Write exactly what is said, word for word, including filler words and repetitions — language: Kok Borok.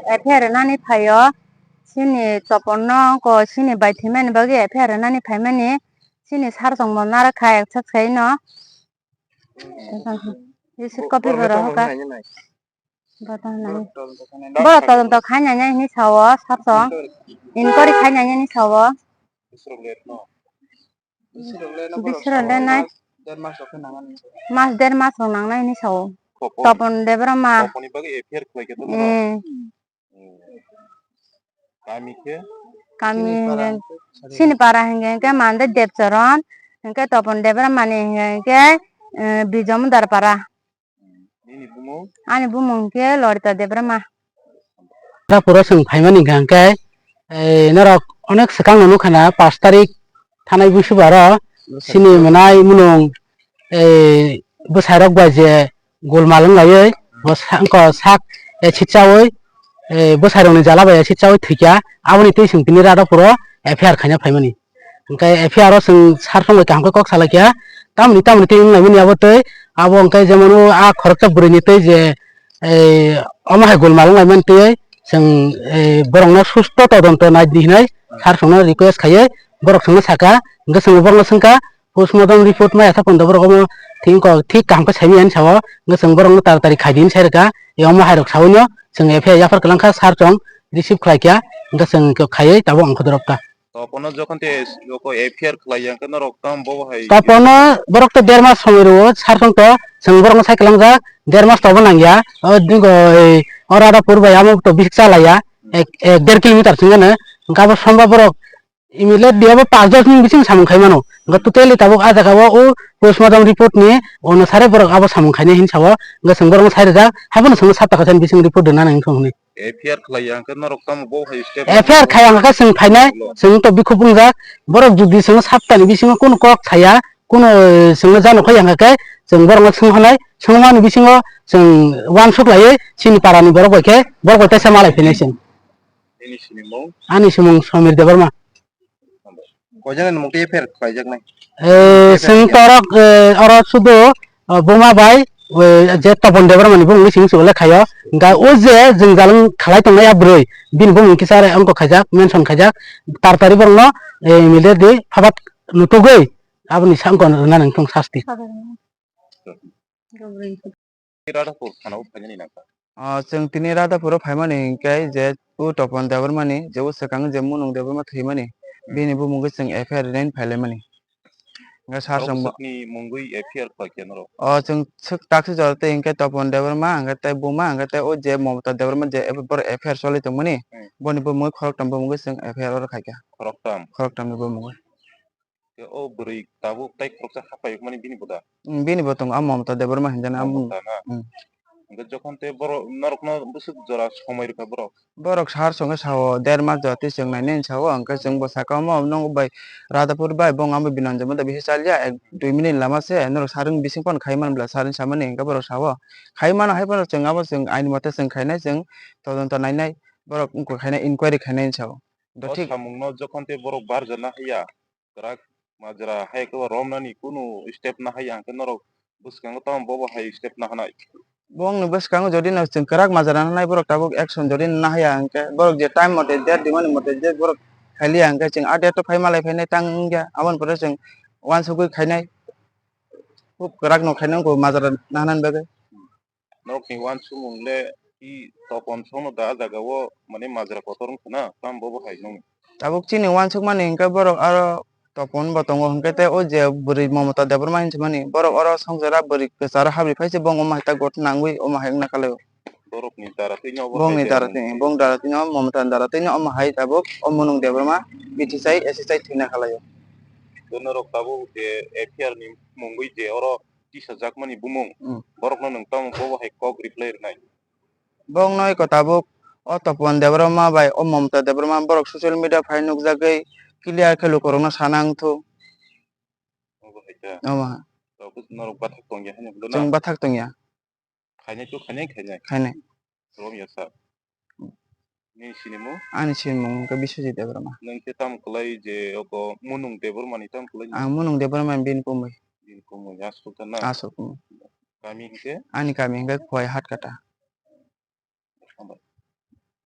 F I R rwnani phaio, chini Topon no ko chini bai thwimani bagwi F I R rwnani phaimani, chini sir chwngbo narwkha accept khaino. Receipt copy bo rohorkha. Bo tong nai. Borok todonto khainai hinwi sao sir chwng. Inquiry khainai hinwi sao. Bisrok le nai. Mas der mas rok nangnai hinwi sao. Topon Debbarma. Toponni bagwi F I R khlai khe to. Kami khe? Kami hingke, chini para hingke, hingke Mande Debcharan, hingke Topon Debbarmani hingke, hingke, eh, Bijomodar para. Nini bumung? Ani bumung hingke Lorita Debbarma. Pura pura chwng phaimani hingka hingke, eh, norok onek swkang no nukha na, pash tarik thanai buisubaro chini mwnai munung, eh, bwsairok bai je golmal wnglaiwi, bo sa-, wngkha sak, eh, sitchawi, eh, bwsairokni jala bai sitchawi thwikha, aboni twi chwng tini Radhapuro F I R khaina phaimani. Hwnkhe F I R o chwng sir songbai kaham khe kok salaikha, tamoni tamoni tei wnglaimani abo tei, abo hwnkhe jemon o a khoroksa bwrwini tei je, eh, omo hai golmal wnglaimani twi chwng, eh, borokno susto todonto naidi hinwi sir songno request khaiwi borok chwngno sakha, hwnkhe chwng borokno swngkha, Postmortem report maya sa pondo borok omo thik wngkha, thik kaham khe saimanya hinwi sao. Hwnkhe chwng borokno taratari khaidi hinwi sai rwkha. Omo hairok saui no chwng F I R yaphar kwlangkha, sir chwng receive khlaikha. Hwnkhe chwng khaiwi tabuk ongkha dorok ta. Topono jokhon te joko F I R khlaiya hwnkhe norok tamo bobo hai? Topono borok to der mas somoi rwo, sir chwng to chwng borokno sai kwlangjak, der mas tobo nangya. O dingo, ei, o Radhapur bai amo to bisik chalaiya, ek, ek der kilometer chwng gana. Hwnkhe abo somba borok immediately abo pash dos minute bising samung khai mano. Hwnkhe totally tabuk ah jaga o, o postmortem report ni onusare borok abo samung khainai hinwi sao. Hwnkhe chwng borokno sai rwjak, haiphano chwngno sat taka bising report rwna nang wngkha hwnwi. F I R khlaiya hwnkhe norok tamo bo hai step F I R khai ang khe chwng phainai, chwng to bikhuk wngjak. Borok jodi chwngno sat tani bisingo kunu kok saya, kunu, eh, chwngno jano khai ang khe chwng borokno swng hwnai, swngmani bisingo chwng uansuk laiwi chini parani borok bai khe, borok bai teisa malai phinai chwng. Nini sinimung? Ani simung Somir Debbarma. Koijaknai nwng tei F I R khaijaknai? Eh, F I R chwng ya. Torok, eh, oro sudu, eh, buma bai, eh, je Topon Debbarmani bumungni simi se ule khaio. Hwnkhe o je jwngjal wng khalai tongnai a bwrwi, bini bumung kisa are wngkok khaijak, mention khaijak. Taratari borokno, eh, immediately phabat nutugwi aboni sakno rwna nang thung sasti. Radhapur thana o phainani nangkha. Ah, chwng tini Radhapur o phaimani hinkhe je o Topon Debbarmani je o swkang je Munung Debbarma thwimani, hmm, bini bumungwi chwng F I R rinaini phailaimani. Hwnkhe sir chwng bo- Borok swkni mungwi F I R khlaikha norok? Oh, chwng swk taksi jora tei hinkhe Topon Debbarma, hwnkhe tei buma, hwnkhe tei o je Momota Debbarma je ebo borok F I R choli tongmani, hmm, boni bumungwi khoroktham bumungwi chwng F I R oro khaikha. Khoroktham? Khoroktham ni bumungwi. Khe o bwrwi tabuk tai khoroksa hapai wngmani bini bo da? Mm, bini bo tongo, a Momota Debbarma hinjani, a Momota na? Mm. Hwnkhe jokhon tei borok norokno bwswk jora somoi rwkha borok? Borok sir chwngkhe sao, der mas jora twi chwng nainai hinwi sao, hwnkhe chwng bo sakha omo nwng bai Radhapur bai bo wng amo binanjak mantha bisi chalya, ek dui minute lama se, norok sir wng bising phone khai man bwla sir wng samani hwnkhe borok sao. Khai mano hai phano chwng abo chwng aini mote chwng khainai, chwng todonto nainai, borok wngkha khainai, inquiry khainai hinwi sao. Do thik. O samungno jokhon tei borok barjak na haiya, kwrak majra hai khe romnani kunu step na haiya, hwnkhe norok bwskango tamo bobo hai step na hanai? Bongni bwskango jodi no chwng kwrak majra na hanai, borok tabuk action jodi na haiya, hwnkhe borok je time mote date dimani mote je borok khailiya, hwnkhe chwng a date o phai malai phainai tang wngya, aboni pore chwng uansugwi khainai, khub kwrak no khainai wngkha majra na hanani bagwi. Norokni uansukmung le i Topon songno da a jaga o, mane majra kotor wngkha na, tamo bobo hai nung? Tabuk chini uansukmani hinkhe borok aro Topon bo tongo, hinkhe tei o je bwrwi Momota Debbarma hinwi swnamani, borok oro songchara bwrwi kwcharo habri phai se, bo wng omo hai ta gotna wngwi omo hai wngna kalaio. Borokni dara twi no obo hai bongni dara twi, bong dara twi no, Momota ni dara twi no omo hai tabuk o Munung Debbarma B T chai, S S chai thwina kalaio. Norok tabuk je F I R ni mungwi je oro tisajakmani bumung, hmm, borokno nwng tamo bobo hai kok reply rwnai? Bongno eko tabuk o Topon Debbarma bai o Momota Debbarma borok social media phai nukjagwi clear khe lukurokno sana wngthu. Obo hai khe? Omo hai. Tabuk norok bathak tongya hwnwi hwnkhe na? Chwng bathak tongya. Khainai to khainai, khainai? Khainai. Romya sa. Nini sinimung? Ani sinimung wngkha Biswajit Debbarma. Nwng khe tamo kwlai je oko Munung Debbarmani tamo kwlai? Ang Munung Debbarmani bini kumui. Bini kumui, aswk khe na? Aswk kumui. Kami hinkhe? Ani kami hinkhe Khowai Hatkata. Hambai.